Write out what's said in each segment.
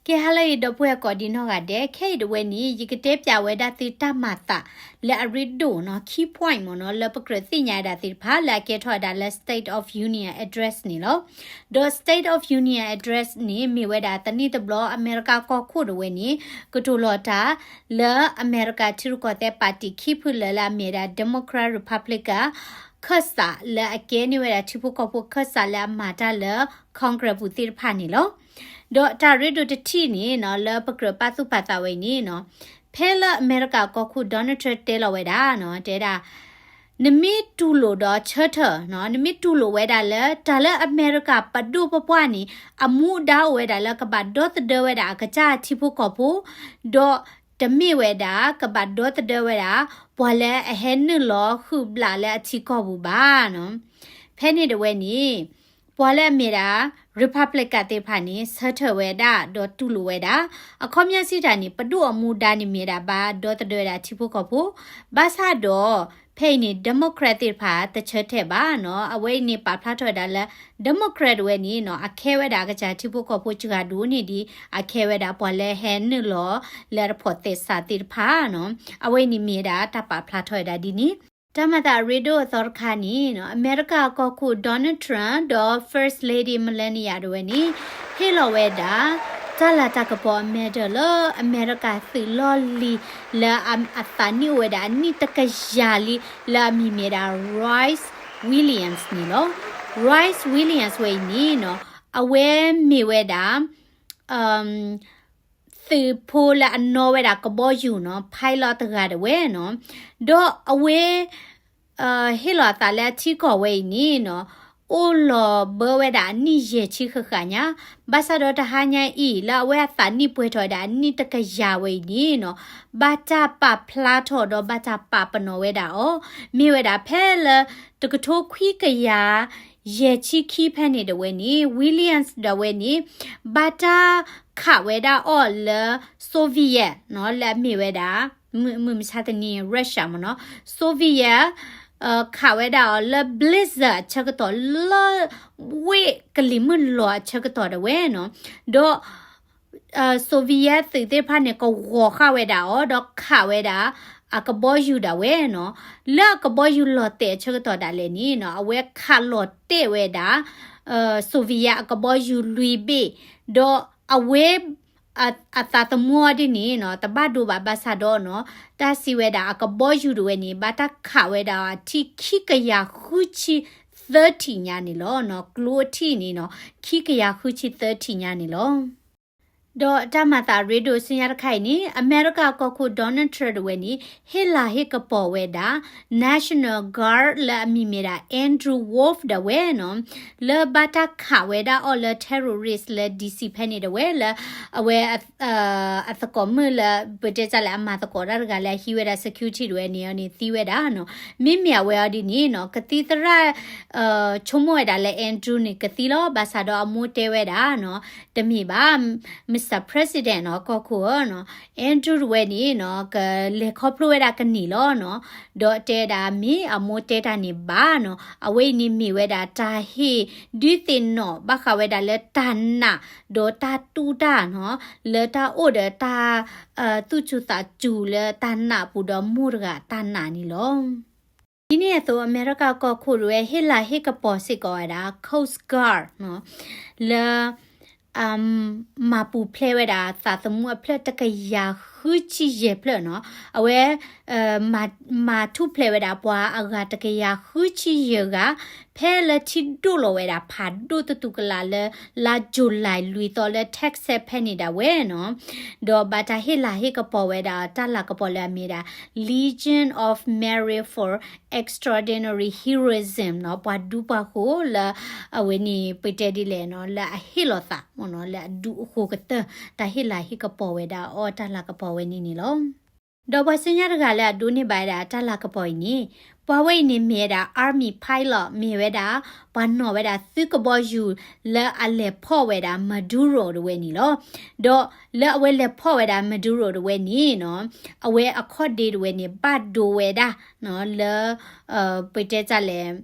ကဲ ဟါလၢအဂ့ၤ ဒီပုၢ်ဝဲၢ်ကိးဒံနီၢ်ဂၤဒဲး, ခဲအံၤတဝဲန့ၣ် ယကတဲပၠးဝဲဒၣ်သုတၢ်မၤသးလၢအရ့ဒိၣ်နီၤ, key point မ့ၢ်နီၤ, လၢပကြၢးသ့ၣ်ညါဝဲဒၣ်သ့ၣ်တဖၣ် လၢအကဲထီၣ်ဝဲဒၣ်လၢ State of Union Address န့ၣ်လီၤ. ဒီး State of Union Address န့ၣ် မ့ၢ်ဝဲဒၣ်တနံၣ်တဘျီ အမဲရကၤကီၢ်ခိၣ်တဝဲန့ၣ် ကတိၤလီၤတၢ် လၢအမဲရကၤထံရူၢ်ကီၢ်သဲးပၣ်တံၣ်ခံဖုလၢာ်လၢအမ့ၢ်ဝဲဒၣ် Democrat Republican ခၢၣ်စး လၢအကဲန့ၢ်ဝဲဒၣ်ထံဖိကီၢ်ဖိခၢၣ်စးလၢအမၤတၢ်လၢ Congress ပူၤသ့ၣ်တဖၣ်န့ၣ်လီၤ. ဒီးတၢ်ရ့ဒိၣ်တထံၣ်န့ၣ်နီၤ လၢပကြၢးပာ်သူၣ်ပာ်သးဝဲအံၤန့ၣ်နီၤ, ဖဲလၢအမဲရကၤကီၢ်ခိၣ် Donald Trump တဲလီၤဝဲဒၣ်နီၤ, တဲဒၣ် နမ့ၢ်တူၢ်လိာ်ဒီးဆၢထၢၣ်နီၤ, နမ့ၢ်တူၢ်လိာ်ဝဲဒၣ်လၢ တၢ်လၢအမဲရကၤပဒိၣ်ပပှၢ်န့ၣ် အမူဒါအိၣ်ဝဲဒၣ်လၢကဘၣ်ဒီသဒၢဝဲဒၣ်အကစၢ်ထံဖိကီၢ်ဖိ, ဒီးတမ့ၢ်ဝဲဒၣ် ကဘၣ်ဒီသဒၢဝဲဒၣ် ပှၤလၢအဟဲနုာ်လီၤဃုာ်ဘျးလၢအထံကီၢ်ပူၤဘၣ်နီၤ. ဖဲန့ၣ်တဝဲန့ၣ် ပှၤလၢအမ့ၢ်ဒၣ် Republican သ့ၣ်တဖၣ်န့ၣ် ဆၢထၢၣ်ဝဲဒၣ် ဒီးတူၢ်လိာ်ဝဲဒၣ်. အခီပညီစံးတၢ်န့ၣ် ပဒိၣ်အမူဒါန့ၣ်မ့ၢ်ဒၣ်ဘၣ်ဒီသဒၢဝဲဒၣ်ထံဖိကီၢ်ဖိ, ဘၣ်ဆၣ်ဒီး ဖဲအံၤန့ၣ် Democrat သ့ၣ်တဖၣ်တဆၢထၢၣ်ဘၣ်နီၤ. အဝဲအံၤန့ၣ်ပာ်ဖျါထီၣ်ဝဲဒၣ်လၢ Democrat တဝဲန့ၣ်နီၤ အခဲဝဲဒၣ်အကစၢ်ထံဖိကီၢ်ဖိစှၤဒိၣ်န့ၣ်ဒ် အခဲဝဲဒၣ်ပှၤလၢဟဲနုာ်လီၤလၢတဖိးသဲးစးသ့ၣ်တဖၣ်နီၤ. အဝဲအံၤန့ၣ်မ့ၢ်ဒၣ်တၢ်ပာ်ဖျါထီၣ်ဝဲဒၣ်ဒ်န့ၣ်. တၢ်မၤသးအရ့ဒိၣ်အသီတခါန့ၣ်နီၤ, အမဲရကၤကီၢ်ခိၣ် Donald Trump ဒီး First Lady Melania တဝဲန့ၣ် ဟ့ၣ်လီၤဝဲဒၣ် တၢ်လၤတၢ်ကပီၤအ medal လၢအမဲရကၤသုးလီၢ်လံၤ လၢအသးနံၣ်အိၣ်ဝဲဒၣ်အနံၣ်တကယၤလံ လၢအမံၤမ့ၢ်ဒၣ် Royce Williams န့ၣ်လီၤ. Royce Williams ဝဲအံၤန့ၣ်နီၤ, အဝဲမ့ၢ်ဝဲဒၣ် သုးဖိလၢအနီၣ်ဝဲဒၣ်ကဘီယူၤနီၤ, pilot တဂၤတဝဲနီၤ. ဒီးအဝဲ ဟ့ၣ်လီၤအသးလၢအထံကီၢ်ဝဲအံၤန့ၣ်နီၤ, အိၣ်လီၤဘၢဝဲဒၣ်အနံၣ်ယဲၢ်ဆံဃၣ်ဃၣ်ညါ, ဘၣ်ဆၣ်ဒီးတဟါညါအံၤ လၢအဝဲအသးနံၣ်ပှဲၤထီၣ်ဝဲဒၣ်အနံၣ်တကယၤဝဲအံၤန့ၣ်နီၤ, ဘၣ်တၢ်ပာ်ဖျါထီၣ်ဒီးဘၣ်တၢ်ပာ်ပနီၣ်ဝဲဒၣ်အီၤ, မ့ၢ်ဝဲဒၣ်ဖဲလၢ တကထိခွံကယၤ ယဲၢ်ဆံခံဖဲန့ၣ်တဝဲန့ၣ် Williams ဒၣ်ဝဲန့ၣ် ဘၣ်တၢ်ခးဝဲဒၣ်အီၤလၢ Soviet နီၤ, လၢအမ့ၢ်ဝဲဒၣ် မုၢ်မဆါတနံၤ Russia မ့ၢ်နီၤ, Soviet ခးဝဲဒၣ်အီၤလၢ blizzard အဆၢကတီၢ် လၢဝ့ၢ်ကလံၤမုၢ်လီၤအဆၢကတီၢ်တဝဲနီၤ, ဒီး Soviet သုးသ့ၣ်တဖၣ်န့ၣ် ကဂီၤဃာ်ဝဲဒၣ်အီၤ ဒီးခးဝဲဒၣ် အကဘီယူၤဒၣ်ဝဲနီၤ, လၢအကဘီယူၤလီၤတဲာ်အဆၢကတီၢ်ဒၣ်လဲာ်န့ၣ်နီၤ, အဝဲခးလီၤတဲာ်ဝဲဒၣ် Soviet အကဘီယူၤလွံၢ်ဘ့ၣ်, ဒီးအဝဲ အသးသမူအီၤဒ်န့ၣ်နီၤ တဘၣ်ဒိဘၣ်ဘၣ်ဆၣ်ဒီးနီၤ, တၢ်စံးဝဲဒၣ်အကဘီယူၤတဝဲန့ၣ် ဘၣ်တၢ်ခးဝဲဒၣ်အထံခံကယၤဃုဆံသၢထံၣ်ညါန့ၣ်လီၤ. ကျိအထံၣ်န့ၣ်နီၤ ခံကယၤဃုဆံသၢထံၣ်ညါန့ၣ်လီၤ. ဒီးတၢ်မၤသးရ့ဒိၣ်ဆူညါတခါအံၤန့ၣ် အမဲရကၤကီၢ်ခိၣ် Donald Trump တဝဲန့ၣ် ဟ့ၣ်လၤဟ့ၣ်ကပီၤဝဲဒၣ် National Guard လၢအမံၤမ့ၢ်ဒၣ် Andrew Wolf ဒၣ်ဝဲနီၤ, လၢဘၣ်တၢ်ခးဝဲဒၣ်အီၤလၢ terrorist လၢ D C ဖဲန့ၣ်တဝဲလၢ အဝဲ အသကိးမုၣ်လၢ ပတဲတၢ်လၢအမၤသကိးတၢ်တဂၤလၢအဟံးဝဲဒၣ် security တဝဲန့ၣ်အီၤန့ၣ်သံဝဲဒၣ်နီၤ. မ့မ့ၢ်အဝဲအီၤဒ်န့ၣ်နီၤ ကသံၣ်သရၣ် ဆိကမိၣ်ဝဲဒၣ်လၢ Andrew န့ၣ်ကသံလီၤ. ဘၣ်ဆၣ်ဒီးအမိၢ်တဲဝဲဒၣ်နီၤ တမ့ၢ်ဘၣ် Mister President နီၤ ကီၢ်ခိၣ်ဧၢနီၤ, Andrew တဝဲန့ၣ်နီၤ ကလဲၤခီဖျိဝဲဒၣ်ကန့ၢ်လီၤနီၤ. ဒီးတဲဒၣ်မ့ၢ်အမိၢ်တဲတၢ်န့ၣ်ဘၣ်နီၤ အဝဲအံၤန့ၣ်မ့ၢ်ဝဲဒၣ်တၢ်ဟ့ၣ်ဒုးသ့ၣ်နီၣ်ဘၣ်ဃးဝဲဒၣ်လၢတၢ်နာ် ဒီးတၢ်တူၢ်တၢ်နီၤ လၢတၢ်အိၣ်ဒီးတၢ် သူၣ်စူၤသးစူၤလၢတၢ်နာ်ပူၤဒီးမိၢ်တဂၤတၢ်နာ်န့ၣ်လီၤ. ဒ်န့ၣ်အသိး အမဲရကၤကီၢ်ခိၣ်တဝဲဟ့ၣ်လၤဟ့ၣ်ကပီၤစ့ၢ်ကီးဝဲဒၣ် Coast Guard နီၤ လၢ မၤပူၤဖျဲးဝဲဒၣ်သးသမူအဖျၢၣ်တကယၤဃုဆံယဲၢ်ဖျၢၣ်နီၤ. အဝဲ မၤထူၣ်ဖျဲးဝဲဒၣ်ပှၤအဂၤတကယၤဃုဆံယဲၢ်ဂၤ ဖဲလၢထံဒိၣ်လီၤဝဲဒၣ်ဖးဒိၣ်တတူၢ်ကလာ်လၢ လါ July လွံၢ်သီလၢ Texas ဖဲန့ၣ်ဒၣ်ဝဲနီၤ. ဒီးဘၣ်တၢ်ဟ့ၣ်လၤဟ့ၣ်ကပီၤဝဲဒၣ်တၢ်လၤကပီၤလၢအမ့ၢ်ဒၣ် Legion of Merit for Extraordinary Heroism နီၤ, ပှၤဒူပှၤဃိၤလၢ အဝဲန့ၣ် ပတဲဒ်လဲၣ်နီၤ လၢအဟ့ၣ်လီၤသးမ့ၢ်နီၤ လၢအဒူအဃိၤကတၢၢ် တၢ်ဟ့ၣ်လၤဟ့ၣ်ကပီၤဝဲဒၣ်အီၤတၢ်လၤကပီၤဝဲန့ၣ်န့ၣ်လီၤ. ဒီးပှၤဆူညါတဂၤလၢအဒိးန့ၢ်ဘၣ်ဝဲဒၣ်တၢ်လၤကပီၤအံၤန့ၣ် ပှၤဝဲအံၤန့ၣ်မ့ၢ်ဝဲဒၣ် Army pilot မ့ၢ်ဝဲဒၣ် ပှၤနီၣ်ဝဲဒၣ်သုးကဘီယူၤလၢအလဲၤဖီၣ်ဝဲဒၣ် Maduro တဝဲန့ၣ်လီၤ. ဒီးလၢအဝဲလဲၤဖီၣ်ဝဲဒၣ် Maduro တဝဲန့ၣ်နီၤ အဝဲအခီၣ်ဒ့တဝဲန့ၣ် ဘၣ်ဒိဝဲဒၣ်နီၤ လၢ ပတဲတၢ်လဲၣ်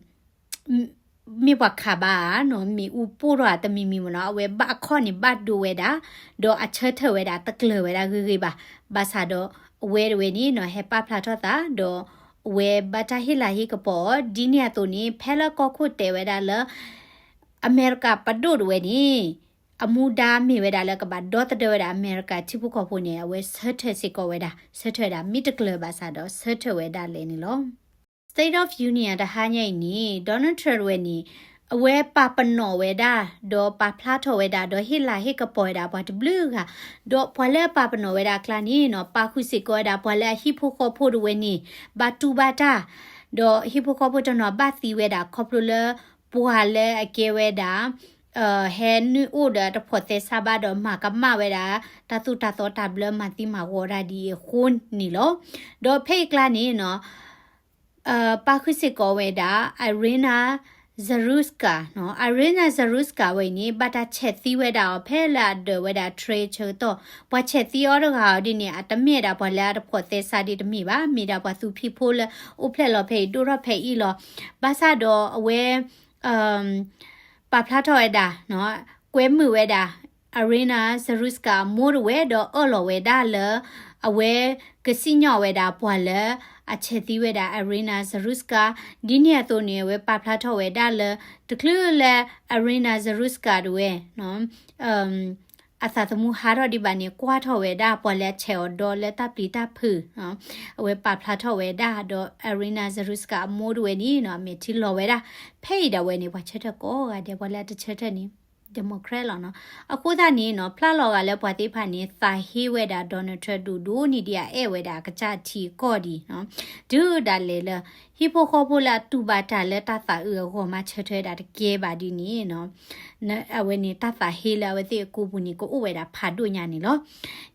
မ့ၢ်ပှၤခးဘါဧါနီၤ, မ့ၣ်အူပိၢ်ထီၣ်ဧါတမံၤမံၤမ့ၢ်နီၤ, အဝဲဘၣ်အခီၣ်န့ၣ်ဘၣ်ဒိဝဲဒၣ်, ဒီးအဆၢထၢၣ်ဝဲဒၣ်တကျၢၤဝဲဒၣ်ဂ့ၤဂ့ၤဘၣ်. ဘၣ်ဆၣ်ဒီးအဝဲတဝဲန့ၣ်နီၤ ဟဲပာ်ဖျါထီၣ်သး ဒီးအဝဲဘၣ်တၢ်ဟ့ၣ်လၤဟ့ၣ်ကပီၤအီၤ ဒ်န့ၣ်အသိးန့ၣ် ဖဲလၢကီၢ်ခိၣ်တဲဝဲဒၣ်လၢ အမဲရကၤပဒိၣ်တဝဲန့ၣ် အမူဒါမ့ၢ်ဝဲဒၣ်လၢကဘၣ်ဒီသဒၢဝဲဒၣ်အမဲရကၤထံဖိကီၢ်ဖိန့ၣ် အဝဲဆၢထၢၣ်စ့ၢ်ကီးဝဲဒၣ်, ဆၢထၢၣ်ဝဲဒၣ် မ့ၢ်တကျၢၤဘၣ်ဆၣ်ဒီးဆၢထၢၣ်ဝဲဒၣ်လဲာ်န့ၣ်လီၤ. State of Union တဟါညါအံၤန့ၣ် Donald Trump တဝဲန့ၣ် အဝဲပာ်ပနီၣ်ဝဲဒၣ် ဒီးပာ်ဖျါထီၣ်ဝဲဒၣ် ဒီးဟ့ၣ်လၤဟ့ၣ်ကပီၤဝဲဒၣ်ပှၤတဘျုးဂၤ, ဒီးပှၤလၢအပာ်ပနီၣ်ဝဲဒၣ်အကျါန့ၣ်နီၤ ပာ်ဃုာ်စ့ၢ်ကီးဝဲဒၣ်ပှၤလၢအဟံၣ်ဖိဃီဖိတဝဲန့ၣ် ဘၣ်တူၢ်ဘၣ်တၢ်, ဒီးဟံၣ်ဖိဃီဖိတနီၤဘၣ်သံဝဲဒၣ် ခီဖျိလၢပှၤလၢအကဲဝဲဒၣ် ဟဲနုာ်အိၣ်ဒီးတဖိးသဲစးဘၣ်ဒီးမၤကမၣ်ဝဲဒၣ် တၢ်သိၣ်တၢ်သီတၢ်ဘျၢမၤသံမၤဝီတၢ်ဒ်အံၤအဃိန့ၣ်လီၤ. ဒီးဖဲအံၤကျါန့ၣ်နီၤ ပာ်ဃုာ်စ့ၢ်ကီးဝဲဒၣ် Irina Zurluska နီၤ, Irina Zurluska ဝဲအံၤန့ၣ် ဘၣ်တၢ်ဆဲးသံဝဲဒၣ်အီၤ ဖဲလၢအဒၢးဝဲဒၣ် train ဆၢကတီၢ်, ပှၤဆဲးသံအီၤတဂၤအီၤဒ်န့ၣ် အတမ့ၢ်ဒၣ်ပှၤလၢအတဖိးသဲစးဒ် တမ့ၢ်ဘၣ်, မ့ၢ်ဒၣ်ပှၤသူဖံးဖိလၢအိၣ်ဖျဲၣ်လီၤဖဲအံၤ ဒိၣ်ထီၣ်ဖဲအံၤလီၤ. ဘၣ်ဆၣ်ဒီးအဝဲ ပာ်ဖျါထီၣ်ဝဲဒၣ် ကွဲမုာ်ဝဲဒၣ် Irina Zurluska အမိၢ်တဝဲဒီးအၢၣ်လီၤဝဲဒၣ်လၢ အဝဲကစံၣ်ညီၣ်ဝဲဒၣ်ပှၤလၢအဆဲးသံဝဲဒၣ် Irina Zurluska, ဒ်န့ၣ်အသိးန့ၣ် အဝဲပာ်ဖျါထီၣ်ဝဲဒၣ်လၢ တချုးလၢ Irina Zurluska တဝဲ အသးသမူဟးထီၣ်ဒံးဘၣ်န့ၣ် ကွၢ်ထီၣ်ဝဲဒၣ်ပှၤလၢအဆဲးအီၤဒီးလၢတၢ်ပျံၤတၢ်ဖုး, အဝဲပာ်ဖျါထီၣ်ဝဲဒၣ်ဒီး Irina Zurluska အမိၢ်တဝဲန့ၣ်နီၤ အမဲာ်ထံလီၤဝဲဒၣ်. ဖဲအံၤဒၣ်ဝဲန့ၣ် ပှၤဆၢထၢၣ်ကိးဂၤဒဲး ပှၤလၢအတဆၢထၢၣ်န့ၣ် Democrat လီၤနီၤ. အဃိသတးန့ၣ်နီၤ ဖျါလီၤဂာ်လၢပှၤသ့ၣ်တဖၣ်န့ၣ် သးဟ့ဝဲဒၣ် Donald Trump ဒိၣ်ဒိၣ်န့ၣ်ဒ်အအဲၣ်ဝဲဒၣ်အကစၢ်ထံအကီၢ်ဒံးနီၤ. တုၤဒၣ်လဲာ်လၢ ဟံၣ်ဖိဃီဖိလၢအတူၢ်ဘၣ်တၢ်လၢတၢ်သးအုးအဂီၢ်မးဆၢထၢၣ်ဝဲဒၣ်တကဲဘၣ်ဒ်န့ၣ်နီၤ အဝဲန့ၣ် တၢ်သးဟ့လၢအဝဲသ့ၣ်အကိာ်ပူၤန့ၣ် ကအိၣ်ဝဲဒၣ်ဖးဒိၣ်ညါန့ၣ်လီၤ.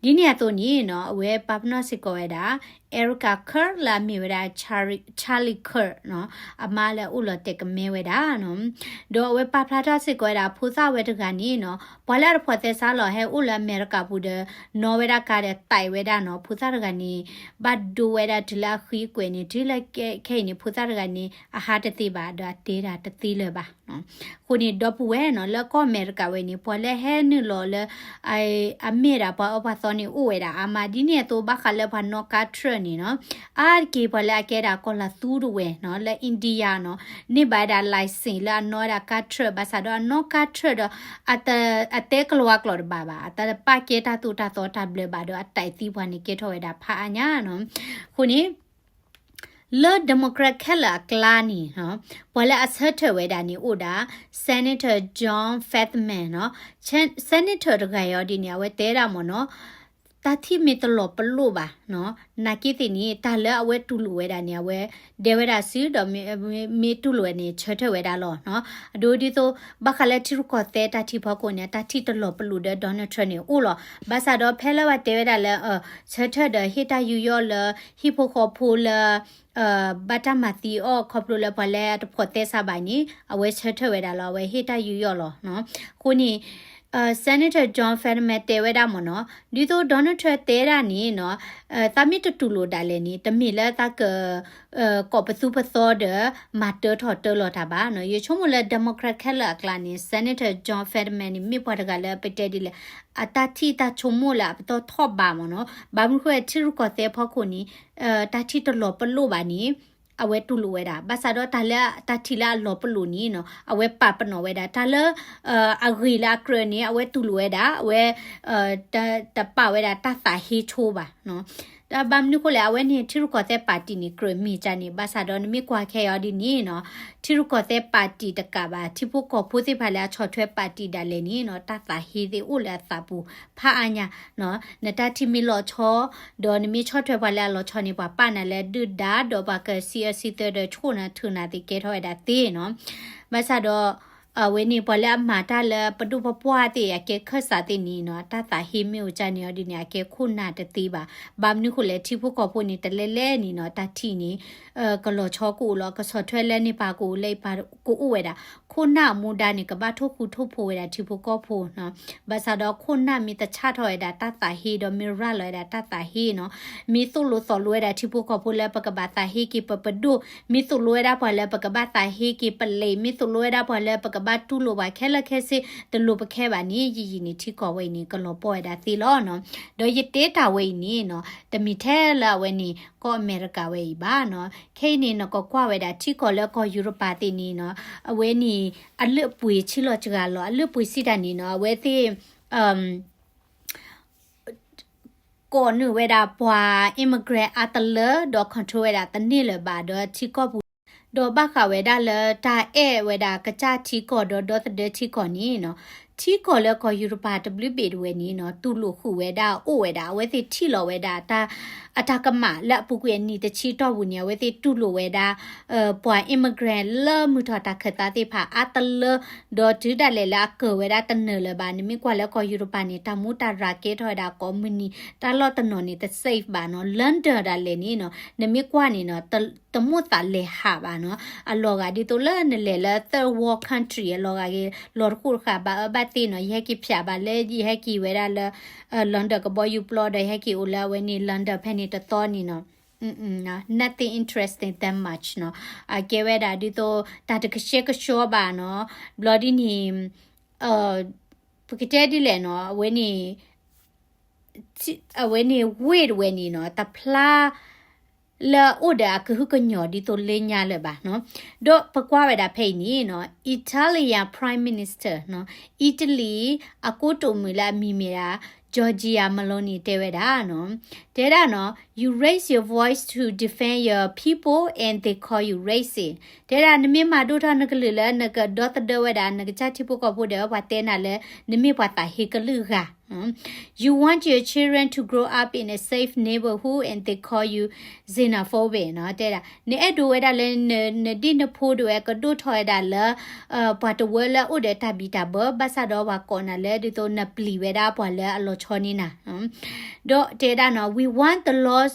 ဒ်န့ၣ်အသိးန့ၣ်နီၤ အဝဲပာ်ပနီၣ်စ့ၢ်ကီးဝဲဒၣ် Erica Kirk လၢအမ့ၢ်ဝဲဒၣ် Charlie, Charlie Kirk နီၤ, အမါလၢအအိၣ်လီၤတဲာ်ကမဲဝဲဒၣ်နီၤ. ဒီးအဝဲပာ်ဖျါထီၣ်စ့ၢ်ကီးဝဲဒၣ် ဖိသၣ်ဝဲတဂၤန့ၣ်နီၤ ပှၤလၢအတဖိးသဲစးလီၤ ဟဲအိၣ်လၢအမဲရကၤပူၤဒီး နီၣ်ဝဲဒၣ်ကါဒီး သးဝဲဒၣ်နီၤ. ဖိသၣ်တဂၤန့ၣ် ဘၣ်ဒိဝဲဒၣ်တုၤလၢအဃံအကွဲးန့ၣ် တုၤလၢခဲအံၤန့ၣ် ဖိသၣ်တဂၤန့ၣ် အဟးတသ့ဘၣ် ဒီးအတဲတၢ်တသ့လၢၤဘၣ်. အဃိန့ၣ် ဒီပုၢ်ဝဲၢ်နီၤ လၢကီၢ်အမဲရကၤဝဲန့ၣ် ပှၤလၢဟဲနုာ်လီၤလၢ အမ့ၢ်ဒၣ်ပှၤအၢပှၤသီန့ၣ် အိၣ်ဝဲဒၣ်အါမး ဒ်န့ၣ်အသိး ဘၣ်ဃးလၢပှၤနီၣ်ကါ truck န့ၣ်နီၤ အါတက့ၢ်ပှၤလၢအကဲဒၣ်ကီၢ်လၤသူတဝဲနီၤ လၢ India နီၤ န့ၢ်ဘၣ်ဝဲဒၣ် license လၢအနီၣ်ဝဲဒၣ်ကါ truck ဘၣ်ဆၣ်ဒီးအနီၣ်ကါ truck ဒီး အတဲကလၤဝါကျိာ်တဘၣ်ဘၣ် အတပာ်ကဲတၢ်သိၣ်တၢ်သီတၢ်ဘျၢဘၣ်ဒီး အတဲသံပှၤန့ၣ်ကဲထီၣ်ဝဲဒၣ်ဖးအါညါနီၤ. အဃိန့ၣ် လၢ Democrat ခဲလၢာ်အကျါန့ၣ် ပှၤလၢအဆၢထၢၣ်ဝဲဒၣ်န့ၣ်အိၣ်ဒၣ် Senator John Fetterman နီၤ. Senator တဂၤအံၤဒ်န့ၣ် အဝဲတဲဒၣ်မ့ၢ်နီၤ တၢ်ထံၣ်မ့ၢ်တလီၤပလိာ်ဘၣ်နီၤ နာ်က့သ့ၣ်န့ၣ် တၢ်လၢအဝဲတူၢ်လိာ်ဝဲဒၣ်န့ၣ် အဝဲဒဲဝဲဒၣ်စုဒီး မ့ၢ်တူၢ်လိာ်ဝဲန့ၣ် ဆၢထၢၣ်ဝဲဒၣ်လီၤနီၤ. အဒိဒ်သိး ဘၣ်ဃးလၢထံရူၢ်ကီၢ်သဲးတၢ်ထံၣ်ဖီခိၣ်န့ၣ် တၢ်ထံၣ်တလီၤပလိာ်ဒီး Donald Trump န့ၣ်အိၣ်လီၤ. ဘၣ်ဆၣ်ဒီးဖဲလၢပှၤတဲဝဲဒၣ်လၢ ဆၢထၢၣ်ဒီးဟ့ၣ်တၢ်ယူးယီၣ်လၢ ဟံၣ်ဖိဃီဖိလၢ ဘၣ်တၢ်မၤသံအီၤခီဖျိလၢပှၤလၢအတဖိးသဲစးဘၣ်န့ၣ် အဝဲဆၢထၢၣ်ဝဲဒၣ်လီၤ အဝဲဟ့ၣ်တၢ်ယူးယီၣ်လီၤနီၤ. အဃိန့ၣ် Senator John Fetterman တဲဝဲဒၣ်မ့ၢ်နီၤ ဒ်သိး Donald Trump တဲဒၣ်န့ၣ်နီၤ သးမ့ၢ်တတူၢ်လိာ်ဒၣ်လဲာ်န့ၣ် တမ့ၢ်လၢသးက ကိးပသူပသီဒီး မၤတၢထီၣ်တၢလီၤတၢ်ဘၣ်နီၤ. ယဆိကမိၣ်လၢ Democrat ခဲလၢာ်အကျါန့ၣ် Senator John Fetterman န့ၣ် မ့ၢ်ပှၤတဂၤလၢပတဲဒ်လဲၣ် အတၢ်ထံၣ်တၢ်ဆိကမိၣ်လၢအပတီၢ်ထီၣ်ဘးမ့ၢ်နီၤ. ဘၣ်မနုၤဃိထံရူၢ်ကီၢ်သဲးဖီခိၣ်န့ၣ် တၢ်ထံၣ်တလီၤပလိာ်ဘၣ်န့ၣ် အဝဲတူၢ်လိာ်ဝဲဒၣ်. ဘၣ်ဆၣ်ဒီးတၢ်လၢ တၢ်ထံၣ်လၢအလီၤပလိာ်န့ၣ်နီၤ အဝဲပာ်ပနီၣ်ဝဲဒၣ်. တၢ်လၢ အဂ့ၤလၢအကြၢးန့ၣ် အဝဲတူၢ်လိာ်ဝဲဒၣ် အဝဲ တပာ်ဝဲဒၣ်တၢ်သးဟ့ဆိဘၣ်နီၤ. တၢ်ဘၣ်မနုၤဃိလဲၣ် အဝဲန့ၣ် ထံရူၢ်ကီၢ်သဲးပၣ်တံၣ်န့ၣ် ကြၢးမ့ၢ်ကန့ၣ် ဘၣ်ဆၣ်ဒီးနမ့ၢ်ကွၢ်ခဲအံၤဒ်န့ၣ်နီၤ ထံရူၢ်ကီၢ်သဲးပၣ်တံၣ်တကးဘၣ် ထံဖိကီၢ်ဖိသ့ၣ်တဖၣ်လၢအဆီၣ်ထွဲပၣ်တံၣ်ဒၣ်လဲာ်န့ၣ်နီၤ တၢ်သးဟ့သ့ၣ်အိၣ်လၢအသးပူၤဖးအါညါနီၤ. နတၢ်ထံၣ်မ့ၢ်လီၤဆီ ဒီးနမ့ၢ်ဆီၣ်ထွဲပှၤလၢအလီၤဆီန့ၣ် ပှၤပာ်နၤလၢဒုၣ်ဒါ ဒီးပှၤကစံးအၢစံးသၢဒီးဆိၣ်နၤထုးနၤသ့ၣ်ကဲထီၣ်ဝဲဒၣ်သ့နီၤ. ဘၣ်ဆၣ်ဒီး အဝဲန့ၣ် ပှၤလၢအမၤတၢ်လၢပဒိၣ်ပပှၢ်သ့ၣ် အကဲခၢၣ်စးသ့ၣ်န့ၣ်နီၤ တၢ်သးဟ့မ့ၢ်အိၣ်ကၢ်န့ၣ်အီၤဒ်န့ၣ် အကဲခိၣ်နၢ်တသ့ဘၣ်. ဘၣ်မနုၤဃိလဲၣ် ထံဖိကီၢ်ဖိန့ၣ် တလဲလဲၣ်န့ၣ်နီၤ တၢ်ထံၣ်န့ၣ် ကလီၤဆီကအိၣ်လီၤ ကဆီၣ်ထွဲလၢန့ၣ်ပာ်ကအိၣ်လၢအံၤပာ်ကအိၣ်ဝဲဒၣ် ခိၣ်နၢ်အမူဒါန့ၣ် ကဘၣ်ထိၣ်ဃူထိၣ်ဖိးဝဲဒၣ်ထံဖိကီၢ်ဖိနီၤ. ဘၣ်ဆၣ်ဒီးခိၣ်နၢ်မ့ၢ်တဆၣ်ထီၣ်ဝဲဒၣ်တၢ်သးဟ့ဒီးမ့ၢ်ရၤလီၤဝဲဒၣ်တၢ်သးဟ့နီၤ မ့ၢ်သိၣ်လိသီလိဝဲဒၣ်ထံဖိကီၢ်ဖိလၢပကဘၣ်သးဟ့က့ၤပပဒိၣ်, မ့ၢ်သိၣ်လိဝဲဒၣ်ပှၤလၢပကဘၣ်သးဟ့က့ၤပလံာ်, မ့ၢ်သိၣ်လိဝဲဒၣ်ပှၤလၢပကဘၣ်တူၢ်လိာ်ပှၤခဲလၢာ်ခဲဆ့ တလိၣ်ပခဲဘၣ်န့ၣ် ယယံာ်န့ၣ်ထံကီၢ်ဝဲအံၤန့ၣ် ကလီၤပှီၢ်ဝဲဒၣ်သ့လီၤနီၤ. ဒီးယတဲတၢ်ဝဲအံၤန့ၣ်နီၤ တမ့ၢ်ထဲလၢအဝဲန့ၣ် ကီၢ်အမဲရကၤဝဲအံၤဘၣ်နီၤ. ခဲအံၤန့ၣ်နီၤ ကကွၢ်ဝဲဒၣ်ထံကီၢ်လၢကီၢ်ယူရပၤသ့ၣ်န့ၣ်နီၤ အဝဲန့ၣ် အလုၢ်အပှ့ၤဆံးလီၤစှၤလီၤ အလုၢ်အပှ့ၤစံးတၢ်န့ၣ်နီၤ အဝဲသ့ၣ် ကိးနုာ်ဝဲဒၣ်ပှၤ immigrant အါတလၢ ဒီး control ဝဲဒၣ်တန့ၢ်လၢၤဘၣ် ဒီးထံကီၢ်ပူၤ ဒီးဘၣ်ဃးဝဲဒၣ်လၢတၢ်အဲၣ်ဝဲဒၣ်ကစၢ်ထံကီၢ်ဒီးဒီသဒၢထံကီၢ်န့ၣ်နီၤ ထံကီၢ်လၢကီၢ်ယူရပၤတဘျုးဘ့ၣ်တဝဲန့ၣ်နီၤ တူၢ်လိာ်ဃုာ်ဝဲဒၣ်အိၣ်ဝဲဒၣ် အဝဲသ့ၣ်ထံၣ်လီၤဝဲဒၣ် အတၢ်ကမၣ်လၢအပူၤကွံာ်အနံၣ်တဆံတီၢ်ပူၤန့ၣ် အဝဲသ့ၣ်တူၢ်လိာ်ဝဲဒၣ် ပှၤ immigrant လၢမုၢ်ထီၣ်တၢ်ခၢၣ်သးသ့ၣ်တဖၣ်အါတလၢ ဒီးတုၤဒၣ်လဲာ်လၢအကၢၤဝဲဒၣ်တနၢၤလၢၤဘၣ် နမ့ၢ်ကွၢ်လၢကီၢ်ယူရပၤန့ၣ် တၢ်မူတၢ်ရၤကဲထီၣ်ဝဲဒၣ်ကိးမုၢ်နံၤ တၢ်လီၢ်တနီၤန့ၣ် တ safe ဘၣ်နီၤ London ဒၣ်လဲာ်န့ၣ်နီၤ နမ့ၢ်ကွၢ်န့ၣ်နီၤ တမိၣ်သးလဲၤဟးဘၣ်နီၤ အလီၤဂာ်ဒ်သိးလၢနလဲၤလၢ third world country အလီၤဂာ်က့ၤ လီၤတဃိၣ်တဃာ်ဘၣ်အၢဘၣ်သီနီၤ ယဟဲက့ၤဖၠးဘၣ်လၢ ယဟဲက့ၤဝဲဒၣ်လၢ London ကဘီယူၤပျီဒီး ယဟဲက့ၤအိၣ်လၢအဝဲန့ၣ် London ဖဲန့ၣ်တသီန့ၣ်နီၤ nothing interesting that much နီၤ အကဲဝဲဒၣ်ဒ်သိး တၢ်တကဆှဲကဆှီဘၣ်နီၤ ဘျီဒ်န့ၣ် ပကတဲဒ်လဲၣ်နီၤ အဝဲန့ၣ် အဝဲန့ၣ် ဝ့ၢ်တဝဲန့ၣ်နီၤ တဖျါ လၢအအိၣ်ဒီးအကဟုကညီၢ်ဒ်သိးလၢညါလၢၤဘၣ်နီၤ ဒီးပကွၢ်ဝဲဒၣ်ဖဲအံၤန့ၣ်နီၤ Italian Prime Minister နီၤ အံၣ်တလံၤ အကိတိာ်မုၣ်လၢအမံၤမ့ၢ်ဒၣ် Giorgia Meloni တဲဝဲဒၣ်နီၤ တဲဒၣ်နီၤ you raise your voice to defend your people and they call you racist တဲဒၣ် နမ့ၢ်မၤဒိၣ်ထီၣ်နကလုၢ်လၢနကဒီသဒၢဝဲဒၣ် နကစၢ်ထံဖိကီၢ်ဖိဒီးပှၤတဲနၤလၢ နမ့ၢ်ပှၤသးဟ့ကလုာ်ဂၤ You want your children to grow up in a safe neighborhood and they call you xenophobic နီၤ တဲဒၣ် နအဲၣ်ဒိးဝဲဒၣ်လၢ နဒ်နဖိဒိးဝဲကဒိၣ်ထီၣ်ဝဲဒၣ်လၢ ပှၤတဝၢလၢအအိၣ်ဒီးတၢ်ဘံၣ်တၢ်ဘၢ ဘၣ်ဆၣ်ဒီးပှၤကိးနၤလၢဒ်သိးနပျံၤဝဲဒၣ်ပှၤလၢအလီၤဆီန့ၢ်နၤ ဒီးတဲဒၣ်နီၤ we want the laws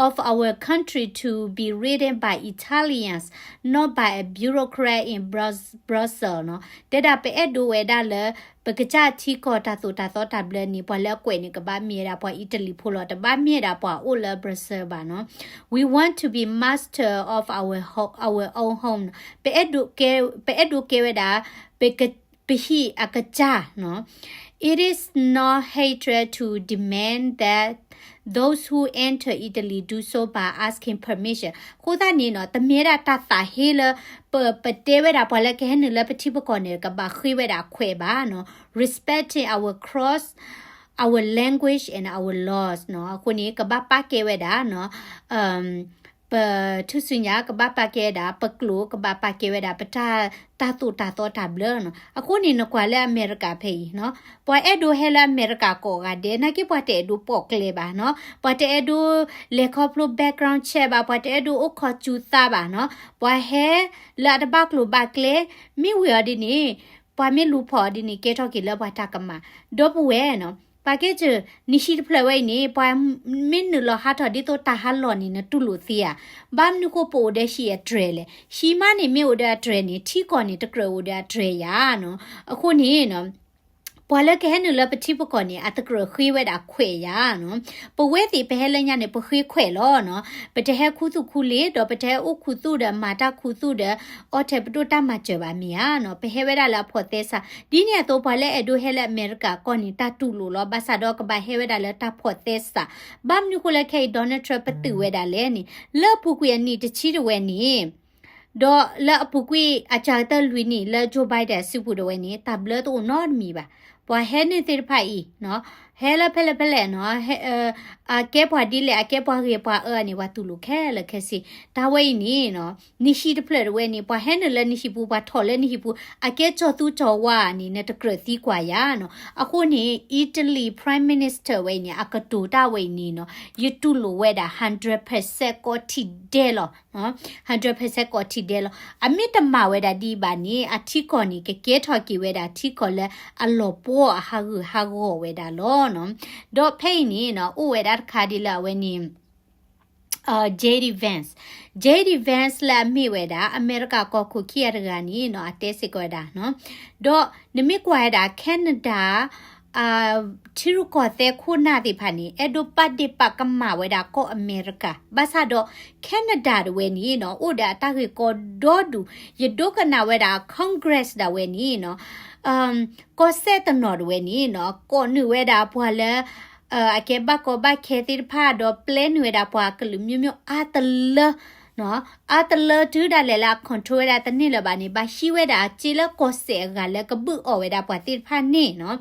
of our country to be written by Italians, not by a bureaucrat in Brussels နီၤ တဲဒၣ်ပအဲၣ်ဒိးဝဲဒၣ်လၢ ပကစၢ်ထံကီၢ်တၢ်သိၣ်တၢ်သီတၢ်ဘျၢန့ၣ် ပှၤလၢအကွဲးန့ၣ် ကဘၣ်မ့ၢ်ဝဲဒၣ်ပှၤအံၣ်တလံၤဖိလီၤ တဘၣ်မ့ၢ်ဝဲဒၣ်ပှၤအိၣ်လၢ Brussels ဘၣ်နီၤ We want to be master of our, our own home နီၤ ပအဲၣ်ဒိးကဲဝဲဒၣ် ပဟံၣ်အကစၢ်နီၤ It is not hatred to demand that those who enter Italy do so by asking permission အဃိသတးန့ၣ်နီၤ တမ့ၢ်ဝဲဒၣ်တၢ်သးဟ့လၢ ပ ပတဲဝဲဒၣ်ပှၤလၢကဟဲနုာ်လၢပထံပကီၢ်န့ၣ် ကဘၣ်ဃ့ဝဲဒၣ်ခွဲးဘၣ်နီၤ respecting our cross, our language and our laws နီၤ အဃိန့ၣ် ကဘၣ်ပာ်ကဲဝဲဒၣ်နီၤ ပထူၣ်စုညါကဘၣ်ပာ်ကဲဝဲဒၣ် ပကျိာ်ကဘၣ်ပာ်ကဲဝဲဒၣ် ပတၢ် တၢ်သိၣ်တၢ်သီတၢ်ဘျၢနီၤ အဃိန့ၣ် နကွၢ်လၢအမဲရကၤဖဲအံၤနီၤ ပှၤအဲၣ်ဒိးဟဲလၢအမဲရကၤကိးဂၤဒဲး နာ်က့ပှၤတအဲၣ်ဒိးပိာ်ကျဲဘၣ်နီၤ ပှၤတအဲၣ်ဒိးလဲၤခီဖျိ background check ဘၣ် ပှၤတအဲၣ်ဒိးအိၣ်ခိးစူၤသးဘၣ်နီၤ ပှၤဟဲလၢအတဘၣ်ကျိၤဘၣ်ကျဲ မ့ၢ်ဝံၤအီၤဒ်န့ၣ် ပှၤမ့ၢ်လူၤဖီၣ်အီၤဒ်န့ၣ် ကဲထီၣ်က့ၤလၢပှၤတၢ်ကမၣ် ဒီပုၢ်ဝဲၢ်နီၤ ပှၤကဲစၢၢ် နဟံၣ်တဖျၢၣ်ဝဲအံၤန့ၣ် ပှၤမ့ၢ်နုာ်လီၤဟးထီၣ်ဒ်သိးတၢ်ဟးလီၢ်န့ၣ် နတူၢ်လိာ်သ့ဧါ ဘၣ်မနုၤဃိပအိၣ်ဒီးဟံၣ်အတြဲၤလဲၣ် ဟံၣ်မးန့ၣ်မ့ၢ်အိၣ်ဒီးအတြဲၤန့ၣ် ထံကီၢ်န့ၣ် တကြၢးအိၣ်ဒီးအတြဲၤယၤနီၤ အဃိန့ၣ်နီၤ ပှၤလၢကဟဲနုာ်လၢပထံပကီၢ်န့ၣ် အတကြၢးဃ့ဝဲဒၣ်ခွဲးယၤနီၤ ပဝဲသ့ၣ်ပဟဲလၢညါန့ၣ် ပဃ့ခွဲးလီၤနီၤ ပတဟဲခူသူၣ်ခူလ့ၤ ဒီးပတဟဲအိၣ်ခူသူၣ်ဒီးမၤတၢ်ခူသူၣ်ဒီး အီထဲပဒိၣ်တၢ်မၤစၢၤဘၣ်မ့ၢ်ဧါနီၤ ပဟဲဝဲဒၣ်လၢအဖိးသဲစး ဒ်န့ၣ်အသိးပှၤလၢအဲၣ်ဒိးဟဲလၢအမဲရကၤကီၢ်န့ၣ် တၢ်တူၢ်လိာ်လီၤ ဘၣ်ဆၣ်ဒီးကဘၣ်ဟဲဝဲဒၣ်လၢတၢ်ဖိးသဲစး ဘၣ်မနုၤဃိလၢခဲအံၤ Donald Trump ပတုာ်ဝဲဒၣ်လဲၣ်န့ၣ် လၢအပူၤကွံာ်အနံၣ်တဆံတဝဲန့ၣ် ဒီးလၢအပူၤကွံာ်အစှၤကတၢၢ်လွံၢ်နံၣ်လၢ Joe Biden စုပူၤတဝဲန့ၣ် တၢ်ဘျၢတအိၣ်နီတမံၤဘၣ်. ပှၤဟဲနုာ်သ့ၣ်တဖၣ်အံၤ ဟဲလၢဖဲလဲၣ်ဖဲလဲၣ်နီၤ အကဲပှၤဒ်လဲၣ် အကဲပှၤဂ့ၤပှၤအၢန့ၣ် ပှၤတူၢ်လိာ်ခဲလၢာ်ခဲဆ့. တၢ်ဝဲအံၤန့ၣ်နီၤ နဟံၣ်တဖျၢၣ်တဝဲန့ၣ် ပှၤဟဲနုာ်လၢနဟံၣ်ပူၤ ပှၤထီၣ်လၢနဟံၣ်ပူၤ အကဲကၠီၤသူကၠီၤဝါန့ၣ် နတကြၢးသံကွၢ်ယၤနီၤ. အဃိန့ၣ် Italy Prime Minister ဝဲအံၤန့ၣ် အကတိၤတၢ်ဝဲအံၤန့ၣ်နီၤ ယတူၢ်လိာ်ဝဲဒၣ် hundred percent ကီထံၣ်ဒဲးလီၤ. hundred percent ကီၢ်ထံးဒဲးလီၤ. အမ့ၢ်တမၤဝဲဒၣ်ဒ်အံၤဘၣ်န့ၣ် အထံကီၢ်န့ၣ် ကကဲထီၣ်က့ၤဝဲဒၣ်ထံကီၢ်လၢအလီၤပှီၢ်အဟးဂူာ်ဟးဂီၤဝဲဒၣ်လီၤ. ဒီးဖဲအံၤန့ၣ်နီၤ အိၣ်ဝဲဒၣ်တခါဒ်လၢအဝဲန့ၣ် JD Vance, JD Vance လၢအမ့ၢ်ဝဲဒၣ် အမဲရကၤကီၢ်ခိၣ်ခံဂၤတဂၤန့ၣ်နီၤ အတဲစ့ၢ်ကီးဝဲဒၣ်နီၤ, ဒီးနမ့ၢ်ကွၢ်ဝဲဒၣ် Canada ထံရူၢ်ကီၢ်သဲးခိၣ်နၢ်သ့ၣ်တဖၣ်န့ၣ် အဲၣ်ဒိးပာ်ဒ့ၣ်ပာ်ကမၣ်ဝဲဒၣ်ကီၢ်အမဲရကၤ, ဘၣ်ဆၣ်ဒီး Canada တဝဲန့ၣ်နီၤ အိၣ်ဒီးအတၢ်ဂ့ၢ်ကီဒီဒူၣ်, ယဒိကနၣ်ဝဲဒၣ် Congress ဒၣ်ဝဲန့ၣ်နီၤ ကီၢ်စဲၣ်တနီၤတဝဲန့ၣ်နီၤ ကိးနုာ်ဝဲဒၣ်ပှၤလၢ အကဲဘၣ်ကီဘၣ်ခဲသ့ၣ်တဖၣ် ဒီးပျဲနုာ်ဝဲဒၣ်ပှၤကလုာ်မျိုးမျိုးအါတလၢ အါတလၢတုၤဒၣ်လဲာ်လၢအ control ဝဲဒၣ်တန့ၢ်လၢၤဘၣ်န့ၣ် ဘၣ်ဟံးဝဲဒၣ်အစ့လၢကီၢ်စဲၣ်အဂၤလၢကဘုၣ်အီၣ်ဝဲဒၣ်ပှၤသ့ၣ်တဖၣ်န့ၣ်နီၤ,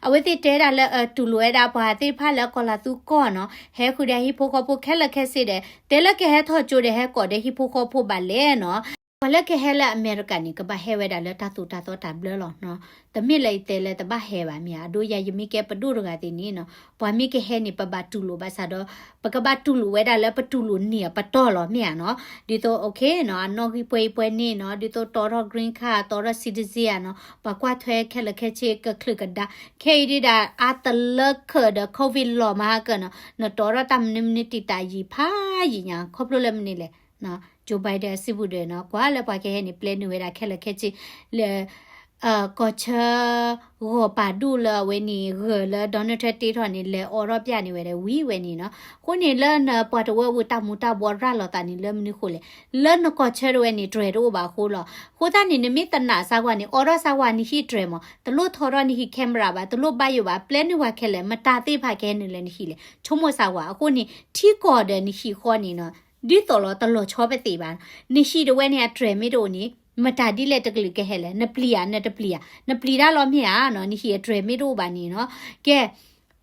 အဝဲသ့ၣ်တဲဒၣ်လၢ တူၢ်လိာ်ဝဲဒၣ်ပှၤသ့ၣ်တဖၣ်လၢကီၢ်လၤသူကီၢ်နီၤ, ဟဲဃုာ်ဒီးဟံၣ်ဖိဃီဖိခဲလၢာ်ခဲဆ့ဒီး တဲလၢကဟဲထီၣ်ကၠိဒီးဟဲကိးဒီးဟံၣ်ဖိဃီဖိဘၣ်လဲၣ်နီၤ ပှၤလၢကဟဲလၢအမဲရကၤန့ၣ် ကဘၣ်ဟဲဝဲဒၣ်လၢတၢ်သိၣ်တၢ်သီတၢ်ဘျၢလီၤနီၤ. တမ့ၢ်လၢယတဲလၢတဘၣ်ဟဲဘၣ်မ့ၢ်ဧါ, အဒိယၤယမ့ၢ်ကဲပဒိၣ်တဂၤသ့ၣ်န့ၣ်နီၤ, ပှၤမ့ၢ်ကဟဲန့ၣ် ပဘၣ်တူၢ်လိာ်ဘၣ်ဆၣ်ဒီး ပကဘၣ်တူၢ်လိာ်ဝဲဒၣ်လၢပတူၢ်လိာ်န့ၢ်အပတီၢ်လီၤမ့ၢ်ဧါနီၤ. ဒ်သိး okay နီၤ အနီၣ်ဂံၢ်ပှဲၤအံၤပှဲၤန့ၣ်နီၤ, ဒ်သိးတီထီၣ် green card တီထီၣ် citizen နီၤ, ပှၤကွၢ်ထွဲခဲလၢာ်ခဲဆ့ကချုးကဒါ, ခဲအံၤဒ်ဒၣ်အါတလၢခၢးဒီး COVID လီၤမၤဟါကၢနီၤ, နတီထီၣ်တၢ်မနုၤမနုၤတံာ်တာ်ယံာ်ဖးယံာ်ညါ, ခီဖျိလၢမနုၤလဲၣ် Joe Biden အစုပူၤဒီးနီၤ, ကွၢ်လၢပှၤကဟဲန့ၣ် ပျဲနုာ်ဝဲဒၣ်ခဲလၢာ်ခဲဆ့လၢ ကီၢ်ဆၢ ဂီၤပာ်ဒိၣ်လၢအဝဲန့ၣ် ဂၢၢ်လၢ Donald Trump တ့ထီၣ်န့ၣ် လဲၤအိးထီၣ်ပျဲန့ၢ်ဝဲဒၣ်ဝံၤဝဲန့ၣ်နီၤ. အဃိန့ၣ်လၢနပှၤတဝၢပူၤတၢ်မူၤတၢ်ဘှီးရၤလီၤသးန့ၣ်လၢမနုၤဃိလဲၣ်, လၢနကီၢ်ဆၢတဝဲန့ၣ် တြဲၤတအိၣ်ဘၣ်အဃိလီၤ. အဃိသတးန့ၣ် နမ့ၢ်တနာ်စၢ်ကွၢ်န့ၣ် အိးထီၣ်စၢ်ကွၢ်နဟံၣ်တြဲၤမး, တလိၣ်ထီထီၣ်နဟံၣ် camera ဘၣ်, တလိၣ်ဘၣ်ယိၣ်ဘၣ်, ပျဲနုာ်ပှၤခဲလၢာ် မတၤသ့ၣ်တဖၣ်ကဟဲနုာ်လၢနဟံၣ်လဲၣ်, ဆိကမိၣ်စၢ်ကွၢ်. အဃိန့ၣ် ထံကီၢ်ဒီးနဟံၣ်ဃီန့ၣ်နီၤ ဒ်သိးလီၤတလီၤဆီပသ့ၣ်ဘၣ်. နဟံၣ်တဝဲန့ၣ် အတြဲၤမ့ၢ်တအိၣ်န့ၣ် မတၤဒ်လဲၣ်တကလုာ်ကဟဲလဲၣ်, နပျံၤဧါ နတပျံၤဧါ, နပျံၤတၢ်လီၤမ့ၢ်ဧါနီၤ, နဟံၣ်အတြဲၤမ့ၢ်တအိၣ်ဘၣ်န့ၣ်နီၤ. ကဲ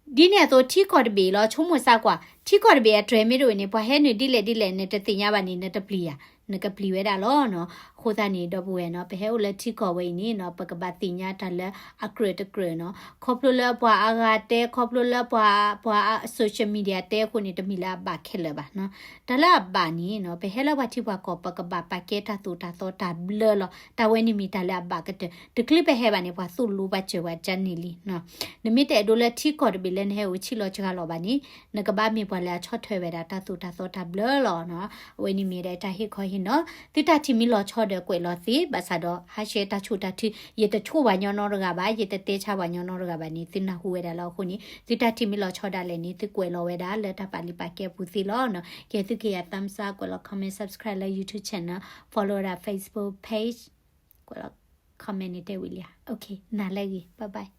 ဒ်န့ၣ်အသိး ထံကီၢ်တဘ့ၣ်လီၤ ဆိကမိၣ်စၢ်ကွၢ်, ထံကီၢ်တဘ့ၣ်အတြဲၤမ့ၢ်တအိၣ်န့ၣ် ပှၤဟဲနုာ်ဒ်လဲၣ်ဒ်လဲၣ် နတသ့ၣ်ညါဘၣ်န့ၣ် နတပျံၤဧါ, နကပျံၤဝဲဒၣ်လီၤနီၤ. အဃိသတးန့ၣ် ဒီပုၢ်ဝဲၢ်နီၤ ပဟဲအိၣ်လၢထံကီၢ်ဝဲအံၤန့ၣ်နီၤ ပကဘၣ်သ့ၣ်ညါတၢ်လၢအကြၢးတကြၢးနီၤ. ခီဖျိလၢပှၤအါဂၤတဲ ခီဖျိလၢပှၤ ပှၤ social media တဲအဃိန့ၣ် တမ့ၢ်လၢအဘၣ်ခဲလၢာ်ဘၣ်နီၤ. တၢ်လၢအဘၣ်န့ၣ်နီၤ ပဟဲလၢပှၤထံပှၤကီၢ် ပကဘၣ်ပာ်ကဲတၢ်သိၣ်တၢ်သီတၢ်ဘျၢလီၤ. တၢ်ဝဲန့ၣ်မ့ၢ်တၢ်လၢအဘၣ်ကတၢၢ်. တချုးပဟဲဘၣ်န့ၣ် ပှၤသိၣ်လိပှၤစၢၤပှၤကန့ၣ်လံနီၤ. နမ့ၢ်တအဲၣ်ဒိးလၢထံကီၢ်တဘ့ၣ်လၢနဟဲအိၣ်ဆံးလီၤစှၤလီၤဘၣ်န့ၣ် နကဘၣ်မ့ၢ်ပှၤလၢအဆီၣ်ထွဲဝဲဒၣ်တၢ်သိၣ်တၢ်သီတၢ်ဘျၢလီၤနီၤ. အဝဲန့ၣ်မ့ၢ်ဒၣ်တၢ်ဟ့ၣ်ခီဟ့ၣ်နီၤ. သုတၢ်ထံၣ်မ့ၢ်လီၤဆီဒီးကွဲးလီၤသ့ ဘၣ်ဆၣ်ဒီး ဟးဆှဲးတၢ်ဆိၣ်တၢ်ထု ယတဆိၣ်ပှၤညီနီတဂၤဘၣ်, ယတတဲဆါပှၤညီနီတဂၤဘၣ်န့ၣ် သုနၢ်ဟူဝဲဒၣ်လၢအဃိန့ၣ် သုတၢ်ထံၣ်မ့ၢ်လီၤဆီဒၣ်လဲာ်န့ၣ် သုကွဲးလီၤဝဲဒၣ်လၢတၢ်ပာ်လုၢ်ပာ်ကဲပူၤသ့လီၤနီၤ. ကဲသုက့ယၤ thumbs up ကွဲးလီၤ comment subscribe လၢ YouTube channel, follow ဝဲဒၣ် Facebook page, ကွဲးလီၤ comment န့ၣ်တဲဝံၤလံ. Okay နၤလၢအဂ့ၤ bye bye.